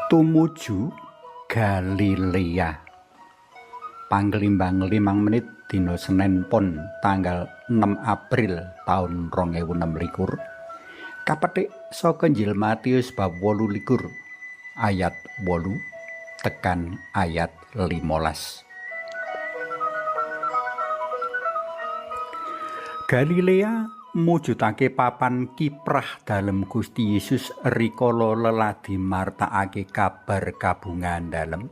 Tumuju Galilea. Panglimbang 5 menit dina Senin Pon tanggal 6 April taun 2026. Kapetik saka Injil Matius bab 28 ayat 8 tekan ayat 15. Galilea mujudake papan kiprah dalem Gusti Yesus rikala leladi martakake kabar kabungahan dalem.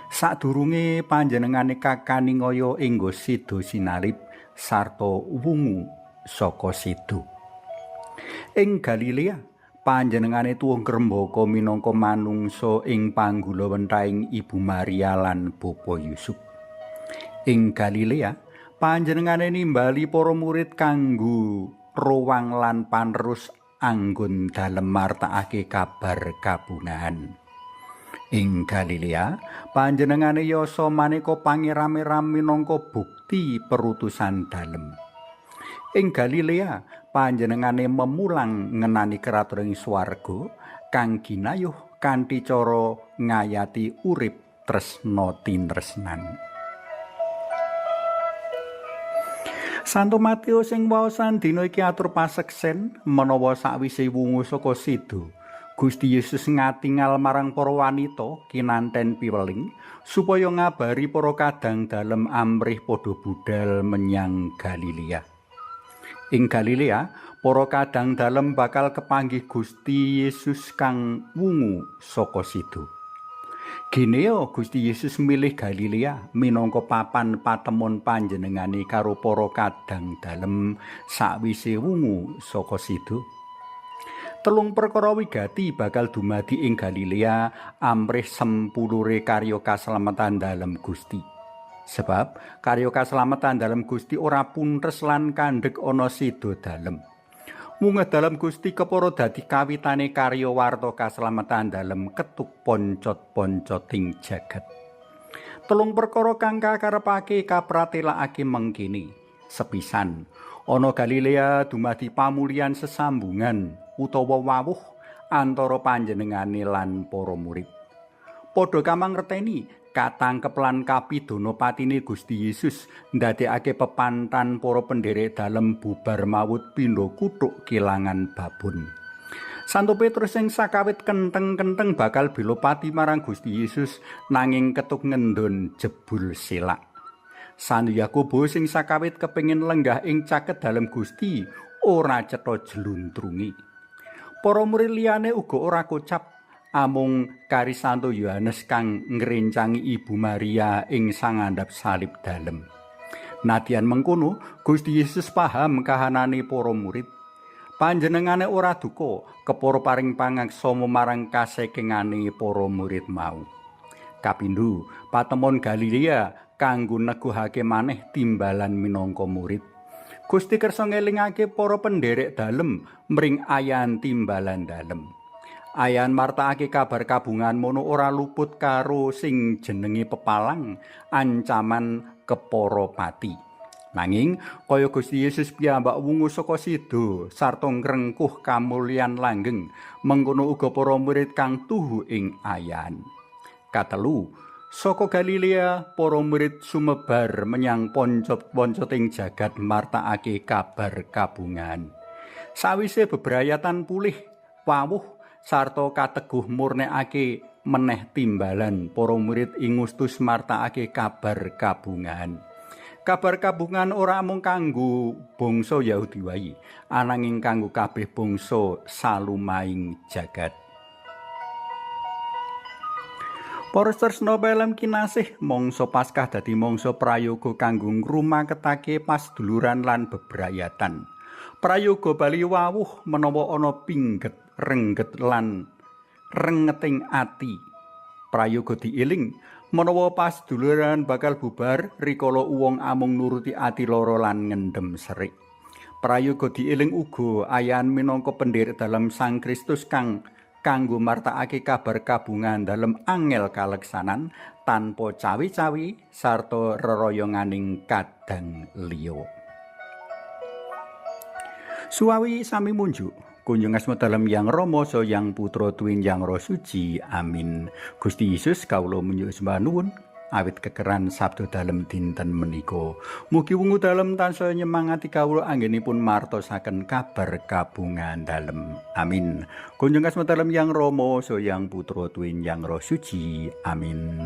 Sadurunge panjenengane kakaningaya enggo sida sinalib sarta wungu saka sida. Ing Galilea panjenengane tuwuh ngrembaka minangka manungsa ing panggulawentahing Ibu Maria lan Bapa Yusuf. Ing Galilea panjenengane nimbali para murid kanggo rowang lan panerus anggon dalem martakake kabar kabungahan. Ing Galilea panjenengane yasa maneka pangeram-eram minangka bukti perutusan dalem. Ing Galilea panjenengane memulang ngenani kraton swarga kang ginayuh kanthi cara ngayati urip tresna tinresnan. Santo Matius ing waosan dina iki atur paseksen menawa sakwise wungu saka sida, Gusti Yesus ngatingal marang para wanita kinanten piweling supaya ngabari para kadang dalem amrih padha budal menyang Galilea. Ing Galilea, para kadang dalem bakal kepanggih Gusti Yesus kang wungu saka sida. Gineo Gusti Yesus milih Galilea minangka papan patemon panjenengane karo para kadang dalem sakwise wungu saka sida. Telung perkara wigati bakal dumadi ing Galilea amrih sempulure karya kaslametan dalem Gusti. Sebab karya kaslametan dalem Gusti ora puntes lan kandhek ana sida dalem. Munggah dalem Gusti kepara dadi kawitane karya warta kaslametan dalem ketuk poncot-poncoting jagat. Telung perkara kang kakarepake kapratelakake mengkini. Sepisan, ana Galilea dumadi pamulian sesambungan utawa wawuh antara panjenengane lan para murid. Padha kamangerteni katangkep lan kapidana patine Gusti Yesus ndadekake pepantan para penderek dalem bubar mawut pindha kuthuk kelangan babon. Santo Petrus sing sakawit kenteng-kenteng bakal bela pati marang Gusti Yesus nanging ketuk ngendon jebul selak. Santo Yakobus sing sakawit kepengin lenggah ing caket dalem Gusti ora cetha jluntrungi. Para murid liyane uga ora kocap, amung kari Santo Yohanes kang ngrencangi Ibu Maria ing sangandhap salib dalem. Nadyan mengkono, Gusti Yesus paham kahanane para murid. Panjenengane ora duka kepara paring pangaksama marang kasekengane para murid mau. Kapindho, patemon Galilea kanggo neguhake maneh timbalan minangka murid. Gusti kersa ngelingake para penderek dalem mring ayan timbalan dalem. Ayan martakake kabar kabungan mono ora luput karo sing jenenge pepalang ancaman kepara pati. Nanging kaya Gusti Yesus piyambak wungu saka sida sarta ngrengkuh kamulyan langgeng, mengkono uga para murid kang tuhu ing ayan. Katelu, saka Galilea para murid sumebar menyang poncot-poncoting jagat martakake kabar kabungan. Sawise bebrayatan pulih, wawuh sarta kateguh murnekake meneh timbalan, para murid ingustus martakake kabar kabungan. Kabar kabungan ora amung kanggo bangsa Yahudi wae, ananging kanggo kabeh bangsa salumaing jagat. Para tresna pelem kinasih, mangsa Paskah dadi mangsa prayoga kanggo ngrumaketake pasduluran lan bebrayatan. Prayoga bali wawuh menawa ana pingget, rengget lan rengeting ati. Prayoga dieling menawa pasduluran bakal bubar rikala wong amung nuruti ati lara lan ngendhem serik. Prayoga dieling uga ayan minangka penderek dalem Sang Kristus kang kanggo martakake kabar kabungan dalem angel kaleksanan tanpa cawi-cawi sarta reroyonganing kadang liya. Suwawi sami munjuk, Kunjung asma dalem Yang Rama saha Yang Putra tuwin Yang Roh Suci. Amin. Gusti Yesus, kawula munyuk sembah nuwun awit kekeran sabda dalem dinten menika. Mugi wungu dalem tansaya nyemangati kawula anggenipun martosaken kabar kabungan dalem. Amin. Kunjung asma dalem Yang Rama saha Yang Putra tuwin Yang Roh Suci. Amin.